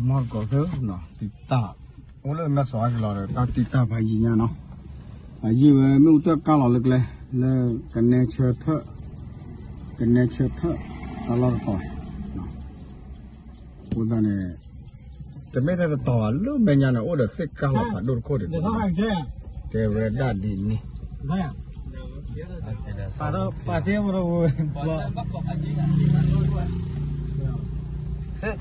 မီၢ်တကိးသၢနီၤ တံာ်တာ် အိၣ်လၢမဲၢ်ဆီးအကလီၤဒီး တၢ်တံာ်တာ်ဖးယံာ်ညါနီၤ, ဖးယံာ်ဝဲမ့ၣ်အူတၢၣ်ကၢ်လီၤလၢကျဲ လၢကနဲဆၢထၢၣ်, ကနဲဆၢထၢၣ် တၢ်လီၢ်တတီၤ, အဃိသတးန့ၣ် တမ့ၢ်ထဲတတီၤဘၣ် လၢမဲာ်ညါန့ၣ် အိၣ်ဒီးသ့ၣ်ကၢ်လီၤဖးဒိၣ်တခိၣ်ဒံး, တဲဝဲဒၣ်ဒ်န့ၣ် သ့ၣ်ကၢ်ဖဲလဲၣ်, ဘၣ်ကီတၢ်ခဲ ဒီပုၢ်ဝဲၢ်, တၢ်သ့ၣ်တထံၣ်ထီၣ်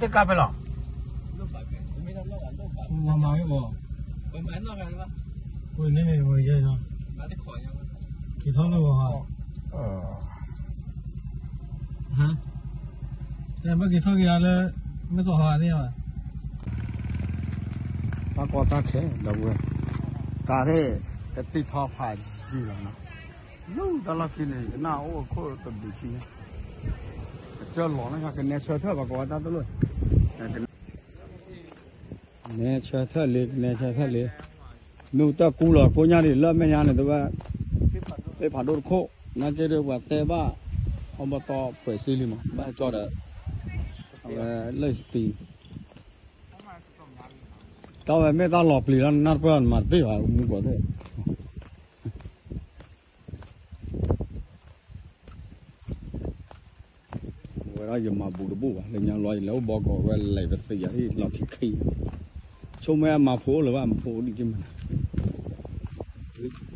ဖးယံာ်လီၤနီၤ, လၢတၢ်လီၢ်ခံန့ၣ် ကနၣ်အိၣ်အခိၣ်တဘျုးဆံညါ, ကစၢၢ်လီၤနီၤ ကနဲဆၢထၢၣ် ပှၤကိးဝဲတၢ်တလိၣ်, ကနဲဆၢထၢၣ်လံ ကနဲဆၢထၢၣ်လံ, မ့ၣ်အူတၢၣ်ကူလီၤကိညါဒံး လၢမဲာ်ညါန့ၣ် တဲဝဲ သ့ၣ်ဖးဒိၣ်တခိၣ်, နာ်က့ဒီးပှၤတဲဘၣ် အီၣ်ဘၣ်တီၢ်ပှဲၤစ့လံမး ဘၣ်ကၠီဒီး အဝဲလၢစတံ တၢ်ဝဲမ့ၢ်တၢ်လီၤပျံၤလီၤ နၢ်တပၢၢ်မၤတပ့ၢ်ဘၣ် မူကီးသ့ၣ်, ဝဲဒၣ်ယမၤဘူးတဘူၣ်ဘၣ် လၢညါလီၤ ယလဲၤအိၣ်ဘီကီးဝဲလဲၤပသ့ယၤဟံၣ်လီၤထံခံ, ဆိကမိၣ်မၤဖိအိၣ်လၢၤဘၣ် မၤဖိအိၣ်ဒံးက့မး,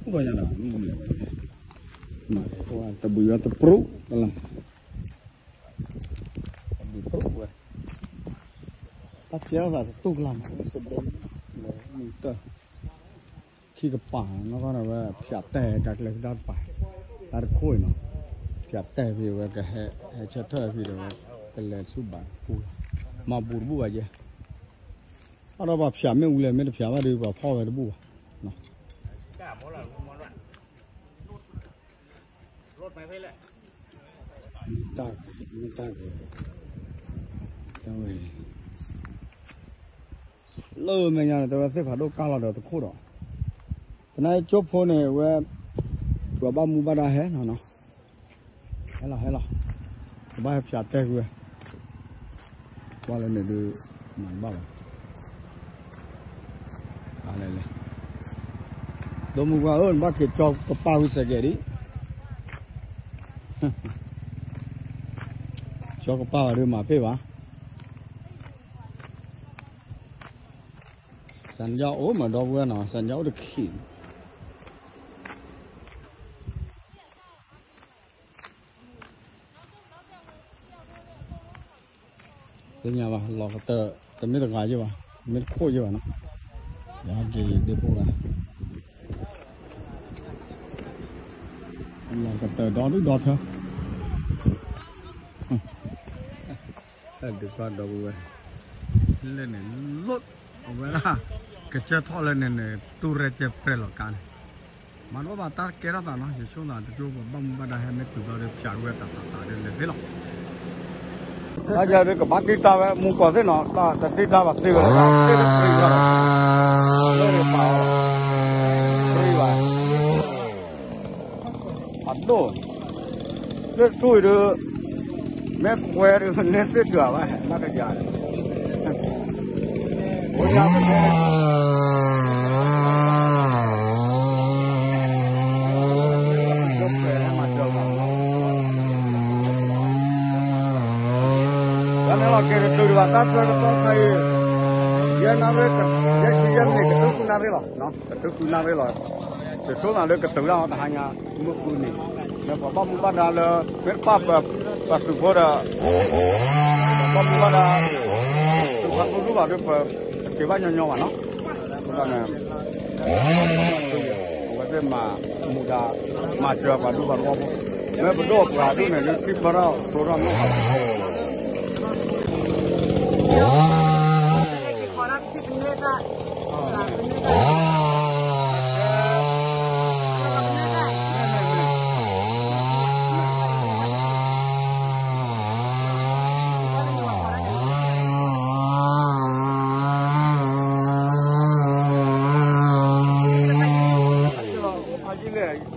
အိၣ်ဘၣ်ညါဒီး တဘုးယီၤတပြူၣ်တလီၤ, တဘုးပြူၣ်ဝဲ, တၢ်ဖျါသးတတူၢ်ကလာ်မး စဒဲ လၢမုၢ်တၢၢ် ခံကပၤနီၢ်ကီၢ်န့ၣ်ဝဲ ဖၠးတဲာ်တၢ်ကျဲဖံတၢ်တပၤ, တၢ်တခိၣ်အံၤနီၤ, ဖၠးတဲာ်ဖံဝဲကဟဲ ဟဲဆၢထၢၣ်ဖံဒီးဝဲ ကလဲၤဆူဘၣ်ပူၤလီၤ, မၤဘူးတဘူၣ်ဘၣ်ယဲ, အဒီးပှၤဖၠးမ့ၣ်အူလဲၣ် မ့ၢ်တဖၠးဘၣ်ဒီး ပှၤဖီၣ်ဝဲတဘူၣ်ဘၣ် မ့ၢ်တၢ်ဂ့ၤ, လၢမဲာ်ညါန့ၣ် တဲဝဲသ့ၣ်ဖးဒိၣ်ကၢ်လီၤဒီးတခိၣ်ဒီး, သနာ်က့ကၠိဖိန့ၣ်ဝဲ ပှၤဘၣ်မူဘၣ်ဒါဟဲနီၤနီၤ, ဟဲလီၤဟဲလီၤ, ကဘၣ်ဟဲဖၠးတဲာ်ကွံာ်ဝဲ ကွၢ်လၢန့ၣ်ဒုး မၤဘၣ်ဘၣ်, လဲၤလဲၤ, ဒီမုၢ်ပှၢ်ဧၢ နဘၣ်က့ၤကၠီကပၢ်ဝံၤစဲးကဲးဒံး, ကၠီကပၢ်ဘၣ်ဒုးမၤဖ့ၣ်ဘၣ်, စၣ်ညါအိၣ်မးဒီပုၢ်ဝဲၢ်နီၤ စၣ်ညါအိၣ်တခံး သ့ၣ်ညါဘၣ် လီၤကတၢၢ် တမ့ၢ်တဂၤယဲၢ်ဘၣ်, တမ့ၢ်တခိၣ်ယဲၢ်ဘၣ်နီၤ, ယဟဲက့ၤဒ့ဖိဂၤ, လီၤကတၢၢ်ဒီဒူၣ်ဒီထၢ, ဒုးကွၢ်ဒီပုၢ်ဝဲၢ်, လၢန့ၣ်လိၣ်, အဝဲဒၣ် ကစၢၢ်ထီၣ်လၢန့ၣ်န့ၣ် တူၢ်ရဲၣ်ကဲပြဲၢ်လီၤကါန့ၣ်, မၤတဘၣ်ဘၣ်တၢ်ကဲထီၣ်သးနီၤ ယဆိကမိၣ်သးတကၠိပှၤဘၣ်မူဘၣ်ဒါဟဲမ့ၢ်တုၤဘျီဒီးဖၠးဝဲတၢ်သးသးဒီးလဲၤသ့လီၤ တၢ်ယၤဒုးကဘၣ်တံၢ်တၢ်ဝဲ မူကီၢ်သ့ၣ်နီၤ တၢ်တတံၢ်တၢ်ဘၣ်သ့ဝဲ သ့ၣ်တဖျ့ဘၣ် သ့ၣ်တဖျ့ဘၣ် အဒိၣ် သ့ၣ်ထူၣ်အံၤဒုး မ့ၢ်ခွဲးဒုး နဲသ့ၣ်တၢ်ဘၣ် နၢ်ကယၤ အိၣ်ညါပတဲ တၢ်န့ၣ်လီၤက့ၤတတုၤဒံးဘၣ် တၢ်ဆၢကတီၢ်ခဲအံၤ ယဲၢ်နၣ်ရံၣ် ယဲၢ်ဆံယဲၢ်မံးနံး ကတုၤဃုနၣ်ရံၣ်လီၤ ကတုၤဃုနၣ်ရံၣ်လီၤ ယဆိကမိၣ်လၢကတုၤဒၣ်အီၤတဟါညါ မုၢ်ဃုနံၤ လၢပှၤဘၣ်မူဘၣ်ဒါလၢ မ့ၢ်တပၣ်ပှၤသုးဖိဒီး ပှၤဘၣ်မူဘၣ်ဒါ သုးခါသူၣ်ဒူၣ်ဘၣ်ဒီး ပတက့ၤဘၣ်ညီညီဘၣ်နီၤ အဃိသတးန့ၣ် အဝဲသ့ၣ်မၤမူဒါ မၤစၢၤပှၤဒူပှၤသဝီဖိ မ့ၢ်ပဒိၣ်ပှၤဒူၣ်န့ၣ် ဒုးသံၣ်ဖျါထီၣ်ကျိထီၣ်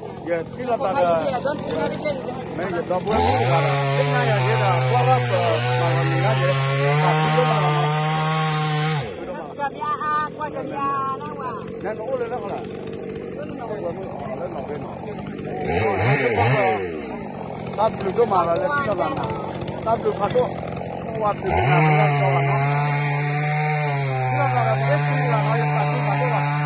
နီၢ်ဘၣ် ယထံၣ်လီၤသးဒီး မ့ၢ်ယဒီပုၢ်ဝဲၢ်မုၣ်တဂၤဒီး သ့ၣ်ညါယၤဒ်ဒီး ကွၢ်ဘၣ်ပမၤလီၤမံၤဒၣ်ယဲ ပာ်သူၣ်ဒိၣ်မးလီၤမး နအိၣ်လၢလၢခီလၢ တၢ်ဘျုးဒိၣ်မးလီၤလၢ တၢ်ဘျုးဖးဒိၣ်, တၢ်ဘျုးဖးဒိၣ်, အိၣ်ဝဲဘျုးကနၤလၢကီလီၤနီၤ, လၢလီၤလၢတၢ်ဘျုးဖးဒိၣ်လီၤ.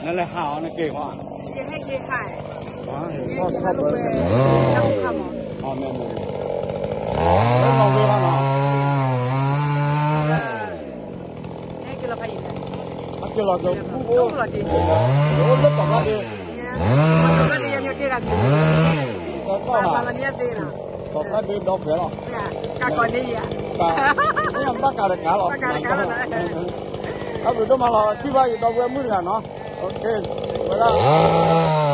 နလဲၤဟးအီၤနက့ၤဃီ, အမ့ၢ်မ့ၢ်, လၢလီၤဝဲဘၣ်နီၤ, ဟဲက့ၤလီၤက့ၤပူၤအိၣ်, အိၣ်လၢပှၤဘၣ်ဒ့, ပှၤဘၣ်ဒ့ဒီဖျဲလီၤ, မ့ၢ်ဘၣ်ကးတကးလီၤ, တၢ်ဘျုးဒိၣ်မးလီၤ, ထံၣ်ဘၣ်ယဒီပုၢ်ဝဲၢ်မုၣ်တဂၤနီၤ, ဝဲဒၣ်